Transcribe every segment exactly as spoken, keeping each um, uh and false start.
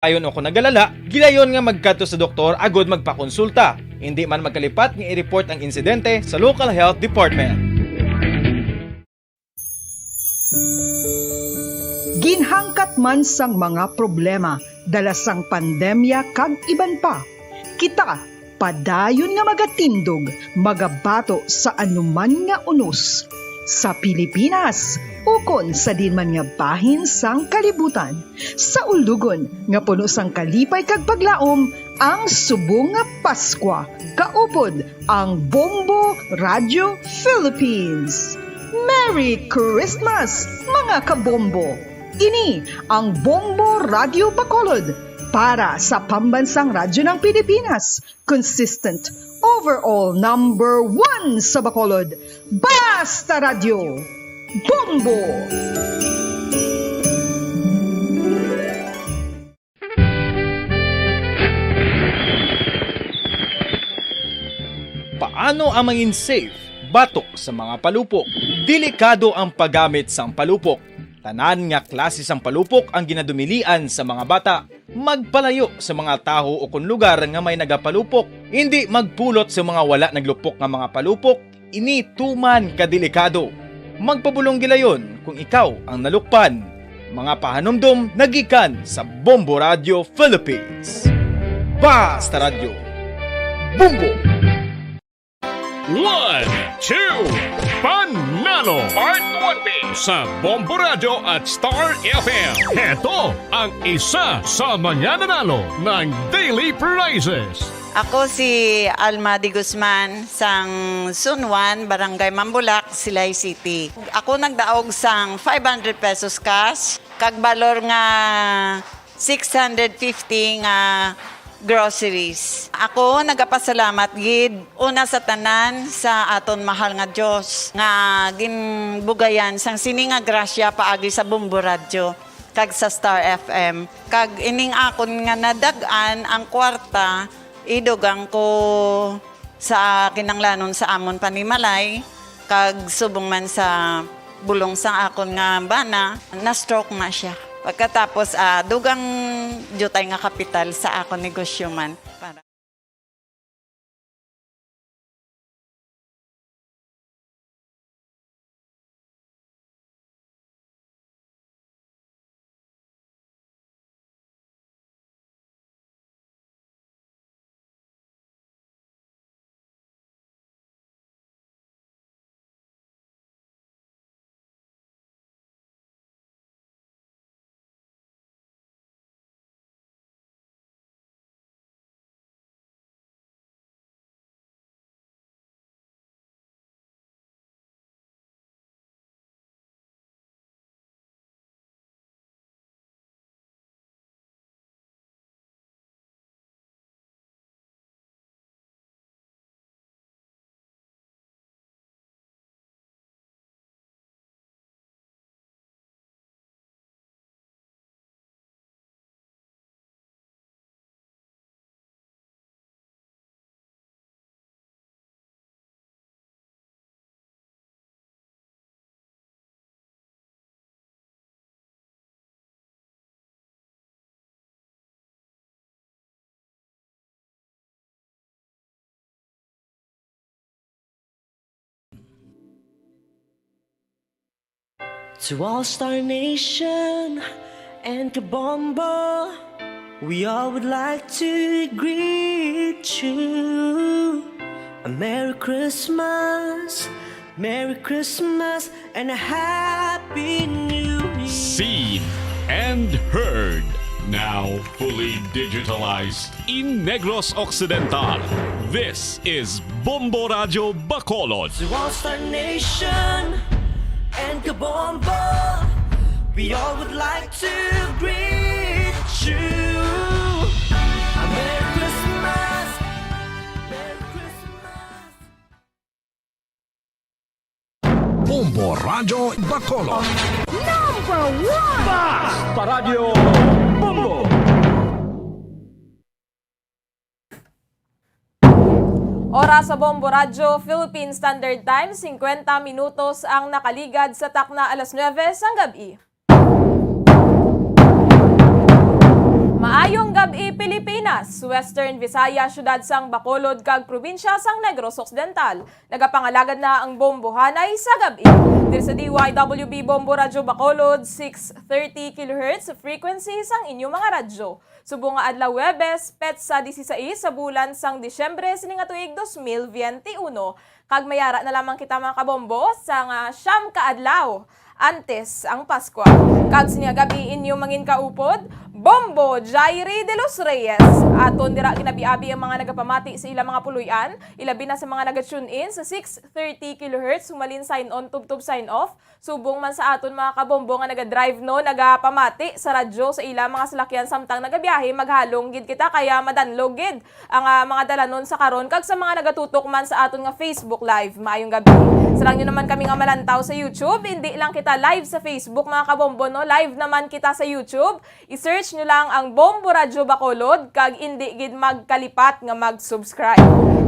Ayon o kung nagalala, gilayon nga magkadto sa doktor agud magpakonsulta. Hindi man magkalipat nga i-report ang insidente sa local health department. Ginhangkat man sang mga problema dala sang pandemya kag iban pa, kita padayon nga magatindog, magabato sa anuman nga unos sa Pilipinas ukon sa diin man nga bahin sang kalibutan. Sa ulugon nga puno sang kalipay kag paglaom ang subong nga Paskwa, kaupod ang Bombo Radio Philippines. Merry Christmas, mga kabombo! Ini ang Bombo Radio Bacolod para sa Pambansang Radyo ng Pilipinas, consistent, overall number one sa Bacolod. Basta Radyo, Bombo! Paano ang mangin safe batok sa mga palupok? Delikado ang paggamit sang palupok. Tanan nga klase sang palupok ang ginadumilian sa mga bata. Magpalayo sa mga tawo o kon lugar nga may nagapalupok. Hindi magpulot sa mga wala naglupok nga mga palupok. Ini tuman ka delikado. Magpabulong gilayon kung ikaw ang nalukpan. Mga pahanumdom nagikan sa Bombo Radio Philippines. Basta Radyo, Bombo! One, two, Panalo! Part one B sa Bombo Radio at Star F M. Heto ang isa sa mga nanalo ng daily prizes. Ako si Alma de Guzman, sang Sunwan, Barangay Mambulak, Silay City. Ako nagdaog sang five hundred pesos cash, kag balor nga six hundred fifty nga groceries. Ako nagapasalamat gid una sa tanan sa aton mahal nga Dios nga ginbugayan sang sini nga grasya paagi sa Bombo Radyo kag sa Star F M. Kag ining akon nga nadag-an ang kwarta, idugang ko sa kinanglanon sa amon panimalay, kag subong man sa bulong sang akon nga bana, na-stroke na siya. Pagkatapos, ah, dugang diutay nga kapital sa akon negosyo man. Para To all Star Nation and Kabombo, we all would like to greet you a Merry Christmas, Merry Christmas, and a Happy New Year. Seen and heard, now fully digitalized in Negros Occidental. This is Bombo Radyo Bacolod. To all Star Nation and Kabombo, we all would like to greet you a Merry Christmas, Merry Christmas. Bombo Radyo Bacolod. Number one! Basta Radyo Bombo! Oras sa Bombo Radyo, Philippine Standard Time, singkwenta minutos ang nakaligad sa takna alas nuebe sang gab-i. Maayong gab-i, Pilipinas, Western Visayas, siyudad sang Bacolod, kag probinsya sang Negros Occidental. Nagapangalagad na ang Bombohanay sa gab-i. Diri sa D Y W B Bombo Radyo Bacolod, six thirty kilohertz frequency sang inyo mga radyo. Subong nga adlaw Huwebes, petsa dieciséis sa bulan sang Disyembre sini nga tuig dos mil biyente uno, kag may ara na lamang kita, mga kabombo, sa nga siyam ka adlaw antes ang Paskwa. Kag sini nga gab-i inyo mangin kaupod, Bombo Jairi de los Reyes. Aton dira ginabi-abi ang mga nagapamati sa ilang mga puloy-an, ilabi na sa mga naga-tune in sa six thirty kilohertz, humalin sign on tubtob sign off, subong man sa aton mga kabombo nga naga-drive, no, nagapamati sa radyo sa ila mga salakyan samtang nagabiyahe, maghalong gid kita kaya madanlog gid ang, ah, mga dalanon sa karon kag sa mga nagatutok man sa aton nga Facebook Live. Maayong gabi. Sarang nyo naman kami nga malantaw sa YouTube. Hindi lang kita live sa Facebook, mga kabombo, no? Live naman kita sa YouTube. I-search nyo lang ang Bombo Radyo Bacolod kag hindi gid magkalipat nga mag-subscribe.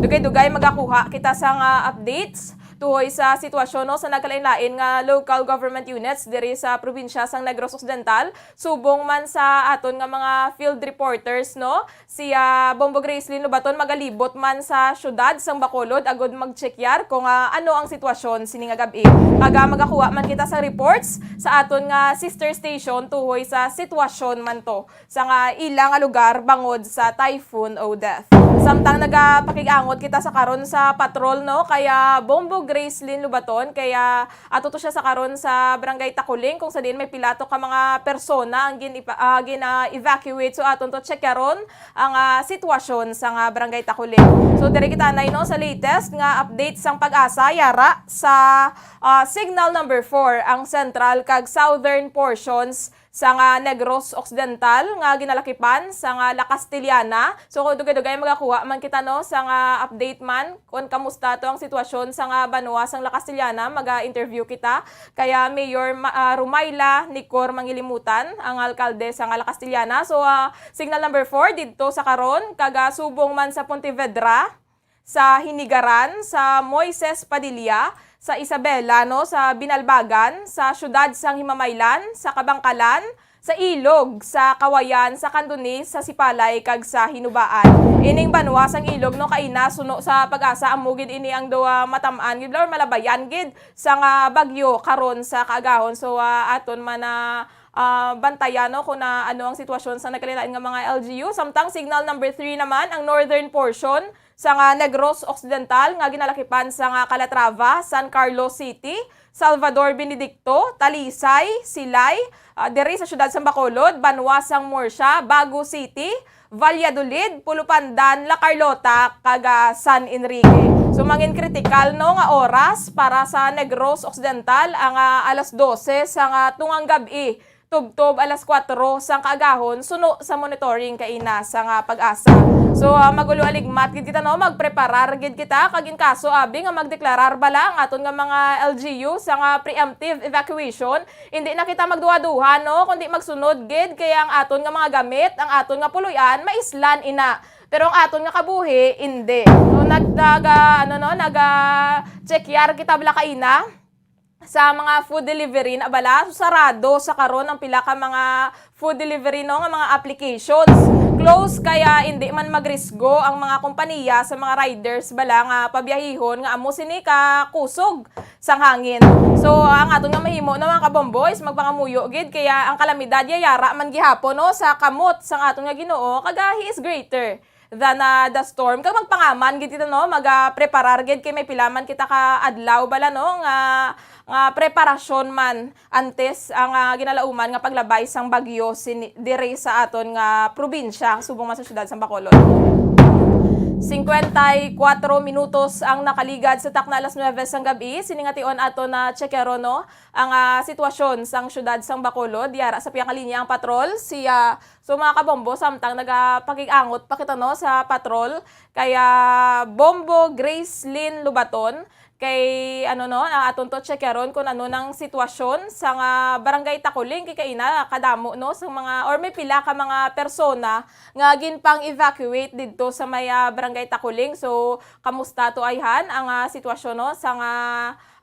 Dugay-dugay magakuha kita sa nga updates tuhoy sa sitwasyon, no, sa nagkalain-lain nga local government units diri sa probinsya sang Negros Occidental, subong man sa aton nga mga field reporters, no, si, ah, Bombo Gracelyn Lobaton magalibot man sa syudad sang Bacolod agud magtsekyar kung, ah, ano ang sitwasyon sini nga gab-i. Kag, ah, magakuha man kita sa reports sa aton nga sister station tuhoy sa sitwasyon man to sa nga ila nga lugar bangod sa Typhoon Odette. Samtang nagapakig-angot kita sa karon sa patrol, no, kaya Bombo Gracelyn Lobaton, kaya ato to siya sa karon sa Barangay Takuling, kung sa diin may pila to ka mga persona ang gin-, ah, gina-evacuate. So, aton to check karon ang, ah, sitwasyon sa nga Barangay Takuling. So, diri kita anay, no, sa latest nga update sang PAGASA, yara sa, ah, signal number four ang central kag southern portions sa nga Negros Occidental nga ginalakipan sa nga La Castellana. So, dugay-dugay magakuha man kita, no, sa nga update man kung kamusta to ang sitwasyon sa nga banwa sang La Castellana, maga-interview kita kaya Mayor Ma-, ah, Rumayla Nicor Mangilimutan, ang alkalde sa nga La Castellana. So, ah, signal number four didto sa karon, kag, ah, subong man sa Pontevedra, sa Hinigaran, sa Moises Padilla, sa Isabela, no, sa Binalbagan, sa siyudad sang Himamaylan, sa Kabangkalan, sa Ilog, sa Kawayan, sa Cantonese, sa Sipalay, kag sa Hinubaan. Ining banwa sang Ilog, no, kaina, suno sa PAGASA, amo gid ini ang daw matam-an gid or malabayan gid sa nga bagyo karon sa kaagahon. So, ah, aton man na, ah, bantayan, no, kung na, ano ang sitwasyon sa nagkalain-lain nga mga L G U. Samtang signal number three naman ang northern portion sa nga Negros Occidental nga ginalakipan sa nga Calatrava, San Carlos City, Salvador Benedicto, Talisay, Silay, ah, diri sa siyudad sang Bacolod, banwa sang Murcia, Bago City, Valladolid, Pulupandan, La Carlota, kag, ah, San Enrique. So, mangin kritikal, no, nga oras para sa Negros Occidental ang, ah, alas dose sa nga tungang gab-i tubtob alas kuwatro sang kaagahon, suno sa monitoring kaina sa nga PAGASA. So, ah, magulo aligmat gid kita, no? Magpreparar gid kita kag in kaso abi nga magdeklarar bala ang aton nga mga L G U sa nga preemptive evacuation, hindi na kita magduha-duha, no? Kundi magsunod gid, kay ang aton nga mga gamit, ang aton nga puloy-an, maislan ina. Pero ang aton nga kabuhi, hindi. So, nag-, nag-, ah, ano, no? Nag-, ah, check yar kita bala kaina sa mga food delivery na bala. So, sarado sa karon ang pila ka mga food delivery, no, nga mga applications. Close, kaya hindi man magrisgo ang mga kompanya sa mga riders bala nga pabiyahihon nga amo sini ka kusog sang hangin. So, ang aton nga mahimo, no, mga kabombo, is magpangamuyo gid, kaya ang kalamidad yayara man gihapon, no, sa kamot sang aton nga Ginoo, kag, ah, He is greater than, ah, the storm. Kag magpangaman gid kita, no, magapreparar gid kay may pila man kita ka adlaw bala, no, nga, nga preparasyon man antes ang, ah, ginalauman nga paglabay sang bagyo sini, diri sa aton nga probinsya, subong man sa siyudad sang Bacolod. Cincuenta y cuatro minutos ang nakaligad sa takna alas nuebe sang gab-i. Sini nga tion aton na check yaro, no, ang, ah, sitwasyon sang siyudad sang Bacolod. Yara sa pihak nga linya ang patrol, si, ah, so, mga kabombo, samtang nagapakig-angot pa kita, no, sa patrol, kaya Bombo Gracelyn Lobaton, kay, ano, no, ang aton to check karon kung ano nang sitwasyon sa nga Barangay Takuling, kay kaina kadamo, no, sa mga, or may pila ka mga persona nga ginpang-evacuate didto sa may, ah, Barangay Takuling. So, kamusta to ayhan ang, ah, sitwasyon, no, sa nga,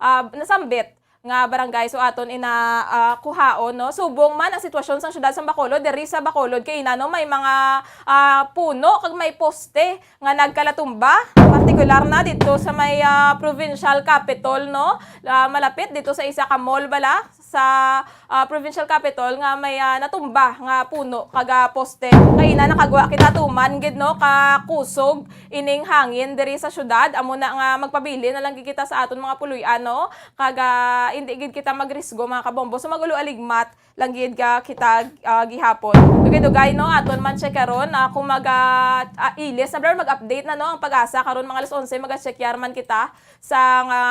ah, nasambit nga barangay. So, aton ina, ah, kuhaon, no? Subong man ang sitwasyon sa siyudad sa Bacolod, diri sa Bacolod, kay ina, no, may mga, ah, puno kag may poste nga nagkalatumba, partikular na dito sa may, ah, provincial capitol, no? Ah, malapit dito sa isa ka mall bala sa, ah, provincial capitol nga may, ah, natumba nga puno kag, ah, poste. Kay ina, nakagwa kita tuman gid, no, ka kusog ining hangin diri sa syudad. Amo na nga magpabilin na lang gid kita sa aton mga puloy-an, no? Kag, ah, hindi gid kita magrisgo, mga kabombo. So, mag-ulo-aligmat lang gid ka kita, ah, gihapon. Dugay-dugay, no, aton man check karon, ah, kung mag, ah, ah, ilis na, bro, mag-update na, no, ang PAGASA karon mga alas onse, mag-check yar man kita sa nga,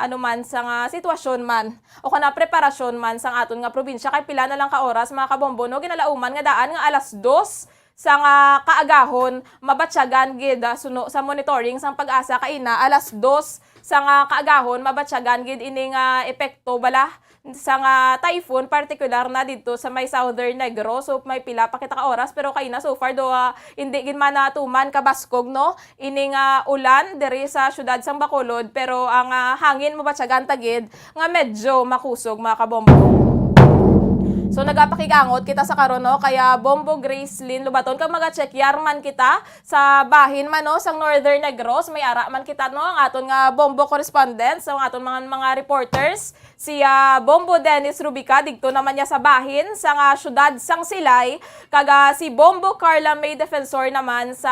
ano man, sa nga sitwasyon man o kana preparasyon man sang aton nga probinsya. Kay pila na lang ka oras, mga kabombo, no, ginalauman nga daan nga alas dos sa nga kaagahon, mabatyagan gid, ah, suno sa monitoring sang PAGASA kaina, alas dos sa nga kaagahon, mabatyagan gid ini nga epekto bala sa nga typhoon, partikular na didto sa may Southern Negros. So, may pila pa kita ka oras, pero kaina, so far, do, ah, hindi gid man natuman kabaskog, no, ini nga ulan diri sa siyudad sang Bacolod, pero ang, ah, hangin mabatyagan ta gid nga medyo makusog, mga kabombo. So, nagapakig-angot kita sa karon, no? Kaya Bombo Gracelyn Lobaton, kag maga-check yar man kita sa bahin man, no, sang Northern Negros, may ara man kita, no, ang aton nga Bombo correspondent, sa aton mga, mga reporters, si, ah, Bombo Dennis Rubica, digto naman niya sa bahin sa nga siyudad sang Silay, kag, ah, si Bombo Carla May Defensor naman sa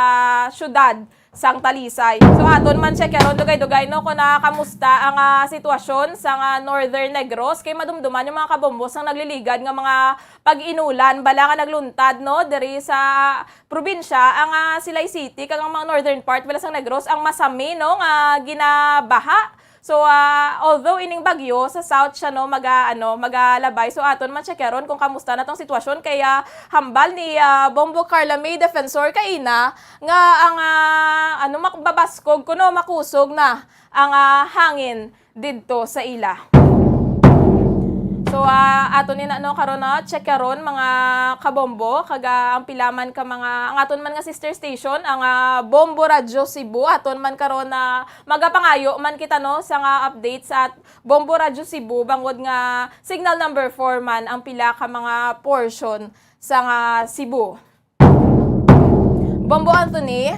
siyudad sang Talisay. So, aton man check karon dugay-dugay, no, kung, ah, kamusta ang, ah, sitwasyon sa nga Northern Negros, kay madumduman yung mga kabombo sang nagliligad nga mga pag-inulan bala nga nagluntad, no, diri sa probinsya, ang, ah, Silay City kag ang mga northern part bala sang Negros ang masami, no, nga ginabaha. So, ah, although ining bagyo sa south siya, no, maga, ano, magalabay. So, aton man check karon kung kamusta na tong sitwasyon. Kaya hambal ni, ah, Bombo Carla May Defensor kaina nga ang, ah, ano, makbabaskog kuno makusog na ang, ah, hangin didto sa ila. So, ah, ato ni na, no, karon na check karon, mga kabombo, kag, ah, ang pila man ka mga, ang aton man nga sister station, ang, ah, Bombo Radyo Cebu, aton man karon na magapangayo man kita, no, sa nga update sa at-, Bombo Radyo Cebu, bangod nga signal number four man ang pila ka mga portion sa nga Cebu. Bombo Anthony.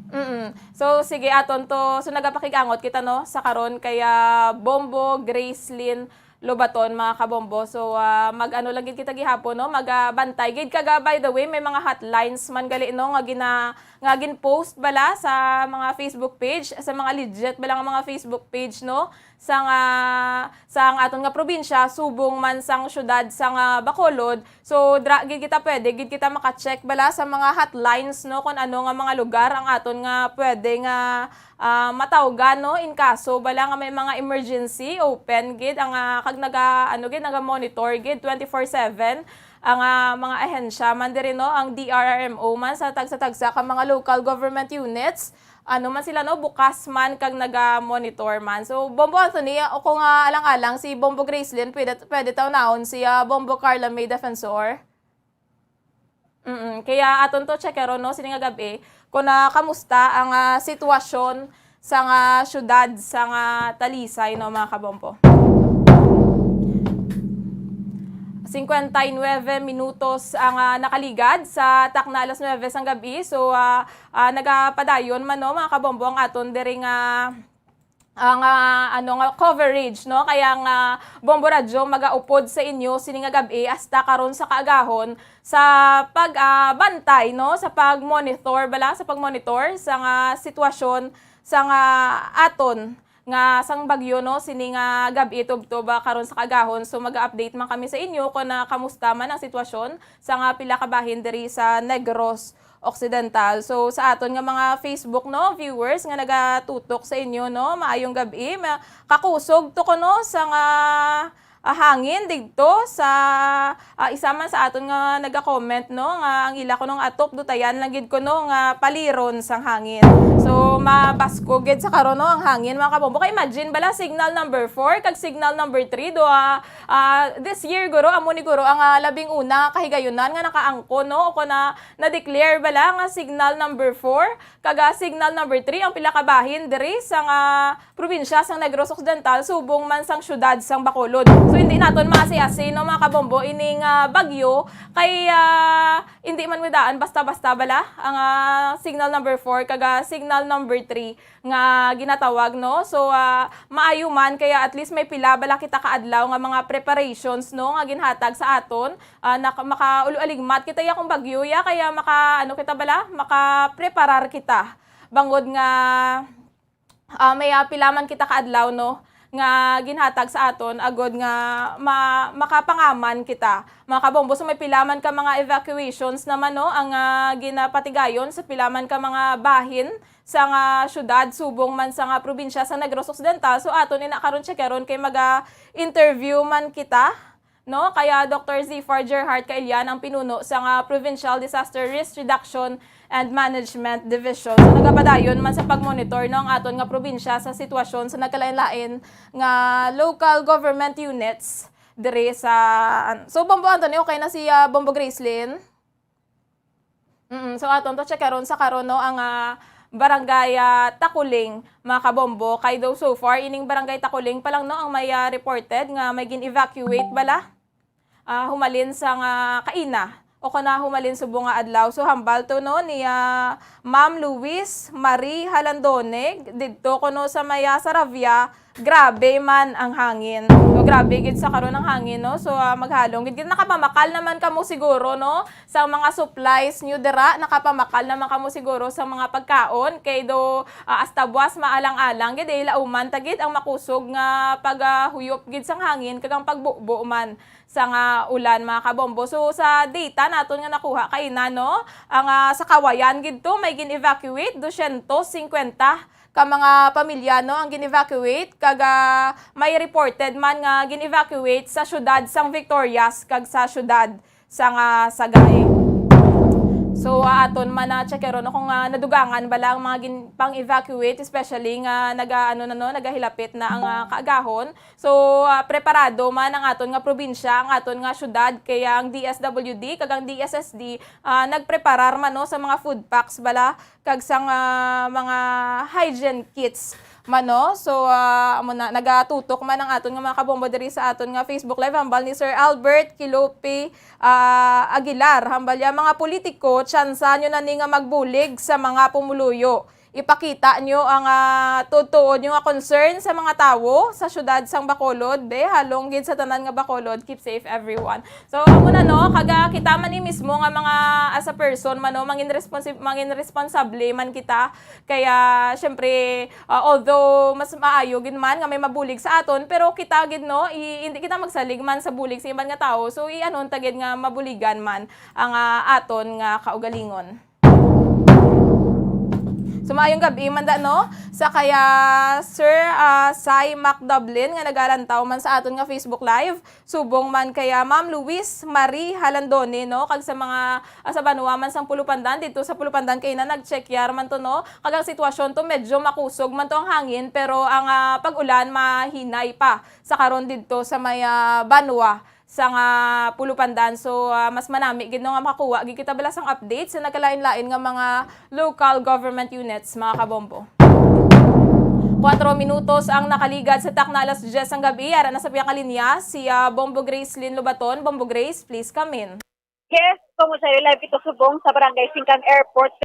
Mm. So, sige, aton to. So, nagapakig-angot kita, no, sa karon kaya Bombo Gracelyn Lobaton, mga kabombo. So, ah, mag-ano lang gid kita gihapon, no? Mag, ah, bantay gid. Kag, ah, by the way, may mga hotlines man gali, no, nga gina-, nga gin-post bala sa mga Facebook page, sa mga legit bala nga mga Facebook page, no? Sa nga, sa ang aton nga probinsya, subong man sang syudad sa nga Bacolod. So, dra gid kita, pwede gid kita maka-check bala sa mga hotlines, no, kung ano nga mga lugar ang aton nga pwede nga, ah, matawgan, no, in kaso bala nga may mga emergency, open gid ang, ah, kag naga, ano gid, naga-monitor gid twenty-four seven ang, ah, mga ahensya man diri, no, ang D R R M O man sa tagsa-tagsa ka mga local government units. Ano man sila, no, bukas man kag naga-monitor man. So, Bombo Anthony, o kung, ah, alang-alang si Bombo Gracelyn, pwede, pwede ta unahon si, ah, Bombo Carla May Defensor. Mm, kaya aton to checkeron, no, sini nga gab-i, kung, ah, kamusta ang, ah, sitwasyon sa nga syudad sa nga Talisay, no, mga kabombo. Cincuenta y nueve minutos ang, ah, nakaligad sa takna alas nuebe sang gab-i. So, ah, ah, nagapadayon man, no, mga kabombo, ang aton diri nga, ah, nga, ano nga, coverage, no? Kaya nga, Bombo Radyo, magaupod sa inyo sini nga gab-i hasta karon sa kaagahon sa pag, ah, bantay, no, sa pag-monitor bala, sa pag-monitor sa nga sitwasyon sa nga aton nga sang bagyo, no, sini nga gab-i tubtob, ah, karon sa kaagahon. So, mag-update man kami sa inyo kung, ah, kamusta man ang sitwasyon sa nga pila ka bahin diri sa Negros Occidental. So, sa aton nga mga Facebook, no, viewers nga nagatutok sa inyo, no, maayong gab-i. Ma-, kakusog to kuno sa nga ah, hangin didto sa, ah, isa man sa aton nga naga-comment, no, nga ang ila kuno nga atop dutayan lang gid kuno nga paliron sang hangin. So, mabaskog gid sa karon, no, ang hangin, mga kabombo. Kay imagine bala, signal number four kag signal number three, duha, ah, this year guro, amo ni guro ang, ah, labing una kahigayunan nga nakaangkon, no, o kon na, na-declare bala nga signal number four kag, ah, signal number three ang pila ka bahin diri sa nga probinsya sang Negros Occidental, subong man sang siyudad sang Bacolod. So, hindi naton maasi-asi, no, mga kabombo, ining, ah, bagyo, kay, ah, hindi man mo daan basta-basta bala ang, ah, signal number four kag, ah, signal number three nga ginatawag, no? So, ah, maayo man, kaya at least may pila bala kita ka adlaw nga mga preparations, no, nga ginhatag sa aton, ah, nak-, makaulo-aligmat kita ya kung bagyo ya, kaya maka, ano kita bala, makapreparar kita. Bangod nga, ah, may, ah, pila man kita ka adlaw, no, nga ginhatag sa aton agod nga ma-, makapangaman kita, mga kabombo. So, may pila man ka mga evacuations naman, no, ang, ah, ginapatigayon sa pila man ka mga bahin sa nga syudad, subong man sa nga probinsya sa Negros Occidental. So, aton ina karon checkeron kay maga-interview man kita, no? Kaya Doktor Zifar Gerhart Kailian ang pinuno sa nga Provincial Disaster Risk Reduction and Management Division. So, nagapadayon man sa pag-monitor, no, ang aton nga probinsya sa sitwasyon sa nagkalain-lain nga local government units diri sa, an-, so, Bombo Anthony, okay na si, ah, Bombo Gracelyn? Mm, so, aton to check karon sa karon, no, ang, ah, barangay, ah, Takuling, mga kabombo. Kay daw so far, ining barangay Takuling pa lang, no, ang may, ah, reported nga may gin-evacuate bala, ah, humalin sa nga kaina o kana humalin subong nga adlaw. So, hambal to, no, ni, ah, Ma'am Luis Marie Halandone, didto kuno sa may, ah, Saravia, grabe man ang hangin. So, grabe gid sa karon ang hangin, no? So, ah, maghalong gid. Nakapamakal naman kamo siguro, no? Sa mga supplies nyo dira, nakapamakal naman kamo siguro sa mga pagkaon. Kay do, ah, hasta buwas maalang-alang gid, eh, lauman ta gid ang makusog nga pag, ah, huyop gid sang hangin kag ang pagbubo man sa nga ulan, mga kabombo. So, sa data naton nga nakuha kaina, no? Ang, ah, sa Kawayan gid to, may gin-evacuate, dosyentos singkwenta ka mga pamilya, no, ang gin-evacuate, kag, ah, may reported man nga gin-evacuate sa siyudad sang Victorias kag sa siyudad sang, ah, Sagay. So, ah, aton man na checkeron kung, ah, nadugangan bala ang mga gin-, pang-evacuate, especially nga naga, ano na, no, nagahilapit na ang, ah, kaagahon. So, ah, preparado man ang aton nga probinsya, ang aton nga siyudad, kaya ang D S W D kag ang D S S D, ah, nagpreparar man, no, sa mga food packs bala kag sang, ah, mga hygiene kits man, no? So, ah, amo na, nagatutok man ang aton nga mga kabombo diri sa aton nga Facebook Live. Hambal ni Sir Albert Kilope, ah, Aguilar, hambal niya, "Mga politiko, tsansa nyo na ni nga magbulig sa mga pumuluyo. Ipakita nyo ang, ah, tuod-tuod nyo nga concern sa mga tawo sa siyudad sang Bacolod, be, halong gid sa tanan nga Bacolod. Keep safe, everyone." So, amo na, no, kag, ah, kita man ni mismo nga mga, as a person man, no, mangin responsi-, mangin responsable man kita. Kaya, syempre, ah, although mas maayo gid man nga may mabulig sa aton, pero kita gid, no, i-, hindi kita magsalig man sa bulig sa iban nga tawo. So, i-ano ta gid nga mabuligan man ang, ah, aton nga kaugalingon. So, maayong gab-i man da, no? Sa kaya Sir, ah, Sai Mac Dublin nga nagalantaw man sa aton nga Facebook Live, subong man kaya Ma'am Luis Marie Halandone, no? Kag sa mga, ah, sa banwa man sang Pulupandan, didto sa Pulupandan kay na nag-check yar man to, no? Kag ang sitwasyon to, medyo makusog man to ang hangin, pero ang, ah, pag-ulan mahinay pa sa karon didto sa may, ah, banwa sa nga Pulupandan. So, ah, mas manami gid, no, nga makakuha gid kita bala sang update sa nagkalain-lain nga mga local government units, mga kabombo. Kuwatro minutos ang nakaligad sa takna alas diyes sang gabi. Ara na sa piyakalinya si, ah, Bombo Grace Lynn Lobaton. Bombo Grace, please come in. Yes, kumusta, live ito subong sa Barangay Singkang Airport.